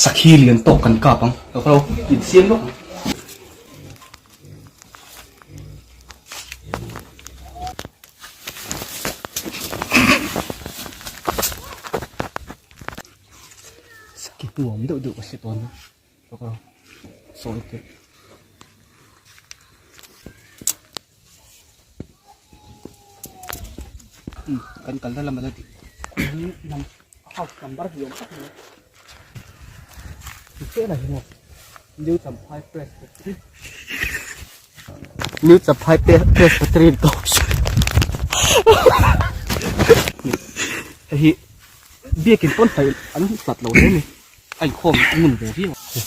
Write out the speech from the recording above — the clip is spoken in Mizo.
Sakhi lian tawk kan kap ang. Lo kalo insiam lawk ang. Sakhi hnuam deuh deuh ka hre tawn a. Lo kalo sawi teh. Kan kal na lam ala dik house number hi awm tak mai ti hi maw new champhai press new champhai presbyterian kohhran hei hi biakin pawn hnaih an hlat lo hle a ni a inkhawm a ngun ve viau a.